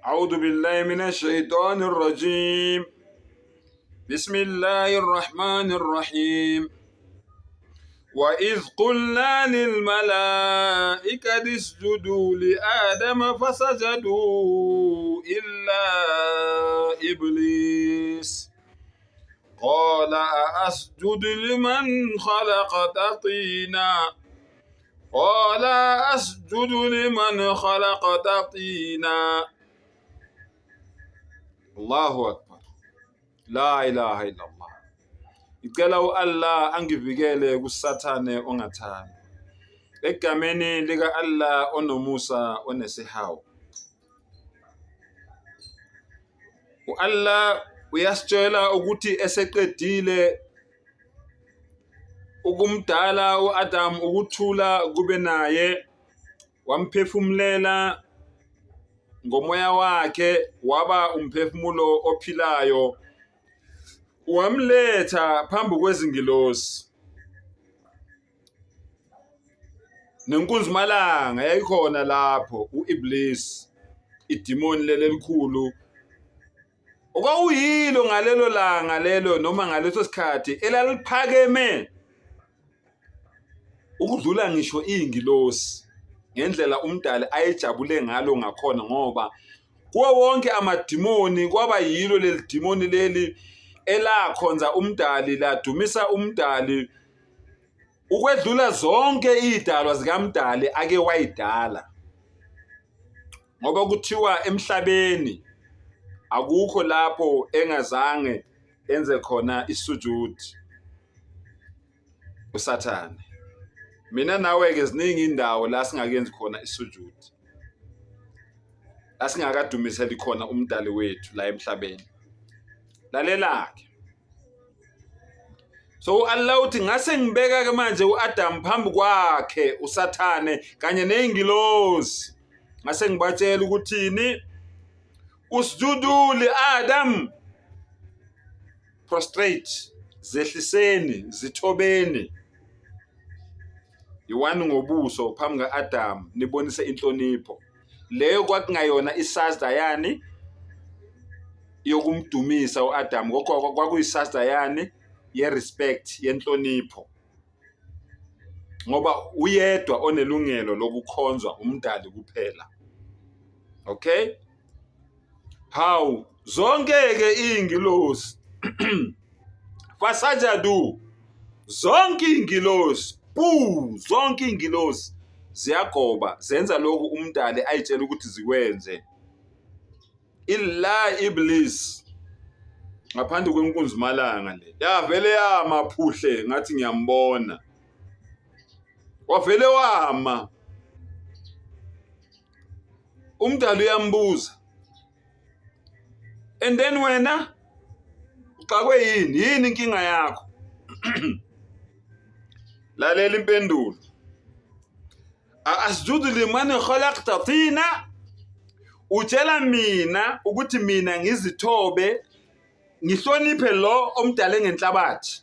أعوذ بالله من الشيطان الرجيم بسم الله الرحمن الرحيم وإذ قلنا للملائكة اسجدوا لآدم فسجدوا إلا إبليس قال أأسجد لمن خلقت طينا قال أسجد لمن خلقت طينا الله أكبر La ilaha illallah. Ngicela u-Allah angivikele kuSathane ongathandi. Egameni lika Allah onomusa onesihawu. U-Allah uyasitshela ukuthi eseqedile ukumdala u-Adam ukuthula kube naye wamphefumulela ngomoya wakhe waba umphefumulo ophilayo wamletha phambi kwezingilosi nenkunzimalanga yayikhona lapho uIblis idimoni leli elikhulu okwakuyilo ngalelo langa lelo noma ngaleso sikhathi elaliphakeme ukudlula ngisho iy'ngilosi ngendlela umdali ayejabule ngalo ngakhona ngoba kuwo wonke amadimoni kwaba yilo leli dimoni leli elakhonza umdali ladumisa umdali ukwedlula zonke iy'dalwa zikamdali ake wayidala ngoba kuthiwa emhlabeni akukho lapho engazange enze khona isujudi uSathane. Mina nawe-ke ziningi indawo la singakenzi khona isujudi, la singakadumiseli khona umdali wethu la emhlabeni. Lalela-ke. So u-Allah uthi ngase ngibeka-ke manje u-Adam phambi kwakhe uSathane kanye ney'ngilozi ngase ngibatshela ukuthini usjudu li-Adam prostrate zehliseni zithobeni yiwani ngobuso phambi ka-Adam nibonise inhlonipho leyo kwakungayona isajda yani yokumdumisa u-Adam kwakuyisajda yani ye-respect yenhlonipho ngoba uyedwa onelungelo lokukhonzwa umdali kuphela okay Hawu, zonke-ke iy'ngilosi fasajadu, zonke iy'ngilosi pu, zonke iy'ngilosi ziyagoba zenza lokhu umdali ayitshela ukuthi zikwenze. Illa Iblis, ngaphandle kwenkunzimalanga le yavele yama phuhle ngathi ngiyambona, wavele wama. Umdali uyambuza and then wena uxakwe yini yini inkinga yakho lalela impendulo asjudu liman khalaqta tina utshela mina ukuthi mina ngizithobe ngihloniphe lo omdale ngenhlabathi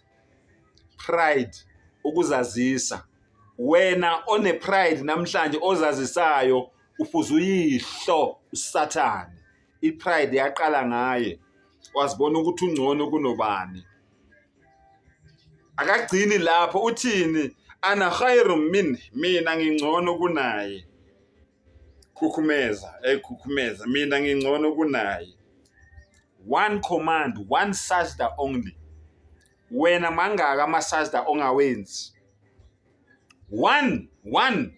pride ukuzazisa Wena one pride namhlanje ozazisayo ufuze uyihlo usathane. I-pride yaqala ngaye wazibona ukuthi ungcono kunobani. Akagcini lapho uthini ana khairu min mina ngingcono kunaye. Khukhumeza, ekhukhumeza mina ngingcono kunaye. One command, one sajda only. Wena mangaka amasajda ongawenzi? One, one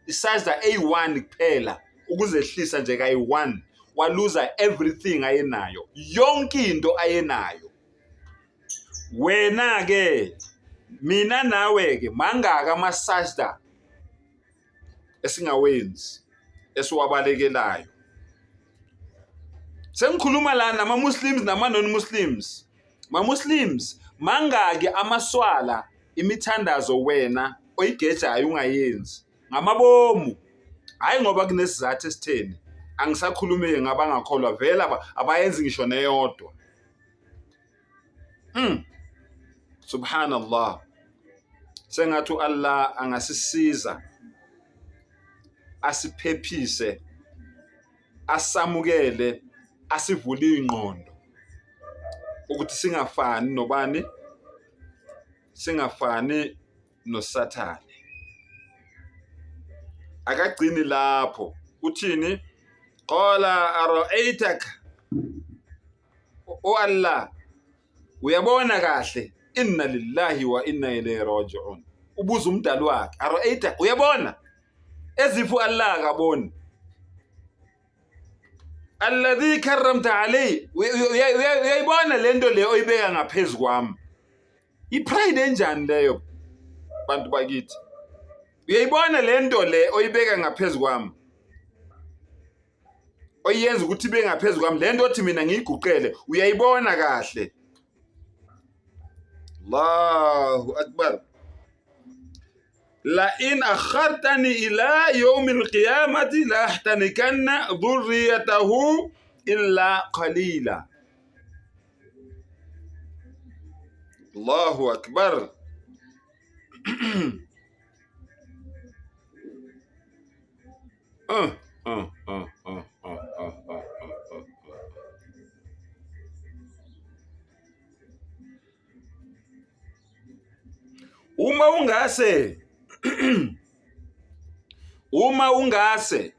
isajda eyi-one kuphela ukuzehlisa nje kayi-one waluza everything ayenayo yonke into ayenayo wena ke mina nawe ke mangaka amasajda esingawenzi esiwabalekelayo sengikhuluma la nama-muslims nama-non-muslims ma-muslims mangaki amaswala imithandazo wena oyigejayo ungayenzi ngamabomu hhayi ngoba kunesizathu esitheni angisakhulumi ngabangakholwa vele abayenzi ngisho neyodwa Subhanallah. Sengathi uAllah angasisiza asiphephise Asamukele, asivule ingqondo ukuthi singafani nobani, singafani noSathane. Akagcini lapho, uthini? Qala ara'aytaka, o Allah, uyabona kahle, inna lillahi wa inna ilayhi raji'un. Ubuza umdali wakhe, ara'aytaka, uyabona eziphi u-Allah akaboni. Alladhi karramta alayhi, uyayibona lento le oyibeka ngaphezu kwami. I-pride enjani leyo bantu bakithi? Uyayibona lento le oyibeka ngaphezu kwami, oyenza ukuthi ibe ngaphezu kwami, lento othi mina ngiyiguqele, uyayibona kahle. Allahu akbar. La in akhartani ila yawmi alqiyamati la ahtanikanna dhurriyatahu illa qalila. Allahu akbar. Uma ungase uma ungase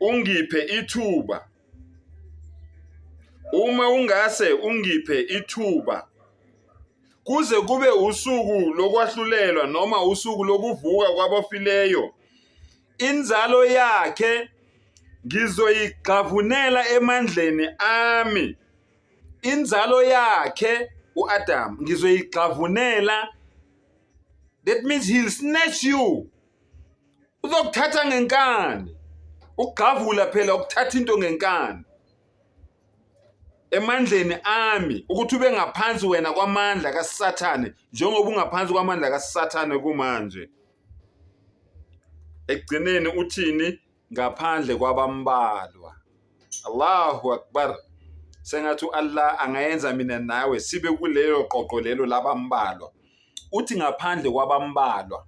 ungiphe ithuba, uma ungase ungiphe ithuba kuze kube usuku lokwahlulelwa noma usuku lokuvuka kwabafileyo, inzalo yakhe ngizoyigxavunela emandleni ami. Inzalo yakhe uAdam ngizoyigxavunela, that means he'll snatch you, uzokuthatha ngenkani. Ukugxavula phela ukuthatha into ngenkani emandleni ami, ukuthi ube ngaphansi wena kwamandla kaSathane, njengoba ungaphansi kwamandla kaSathane kumanje. Ekugcineni uthini? Ngaphandle kwabambalwa. Allahu akbar. Sengathi u-Allah angayenza mina nawe sibe kulelo qoqo lelo labambalwa. Uthi ngaphandle kwabambalwa.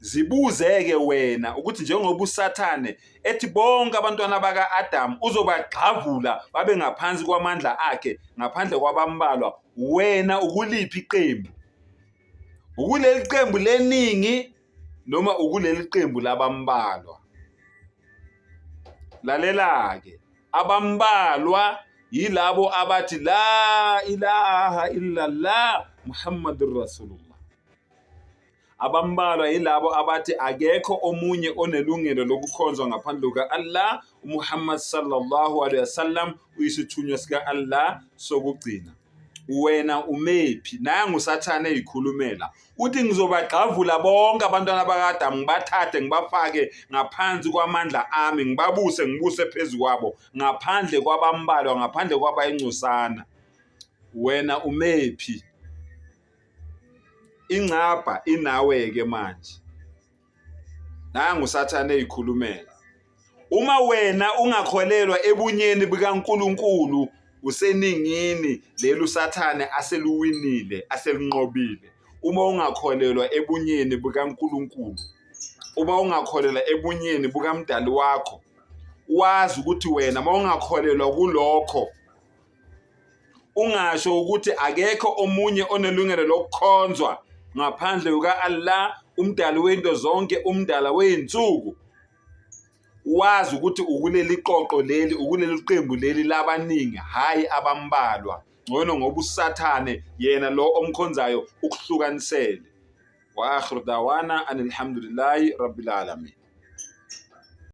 Zibuze-ke wena ukuthi njengoba uSathane ethi bonke abantwana baka-Adamu uzobagxavula babe ngaphansi kwamandla akhe ngaphandle kwabambalwa, wena ukuliphi iqembu? Ukuleli qembu leningi noma ukuleli qembu labambalwa? Lalela-ke, abambalwa yilabo abathi la ilaha illallah Muhammadur Rasulullah. Abambalwa yilabo abathi akekho omunye onelungelo lokukhonzwa ngaphandle kuka-Allah, uMuhammad sallallahu alaihi wasallam uyisithunywa sika-Allah sokugcina. Wena umephi? Nangu uSathane eyikhulumela, uthi ngizobagxavula bonke abantwana baka-Adamu, ngibathathe ngibafake ngaphansi kwamandla ami, ngibabuse, ngibuse phezu kwabo, ngaphandle kwabambalwa, ngaphandle kwabayingcosana. Wena umephi? Ingcabha inawe-ke manje. Nangu uSathane eyikhulumela. Uma wena ungakholelwa ebunyeni bukaNkulunkulu, useningini leli uSathane aseluwinile, aselinqobile. Uma ungakholelwa ebunyeni bukaNkulunkulu, uma ungakholelwa ebunyeni bukaMdali wakho, wazi ukuthi wena uma ungakholelwa kulokho, ungasho ukuthi akekho omunye onelungelo lokukhonzwa ngaphandle kuka-Allah, umdali wento zonke, umdala wey'nsuku. Wazi ukuthi ukuleli qoqo leli, ukuleli qembu leli labaningi, hhayi abambalwa. Ngcono ngoba uSathane yena lo omkhonzayo ukuhlukanisele. Wa akhiru dawana anilhamdulillahi rabbil alamin.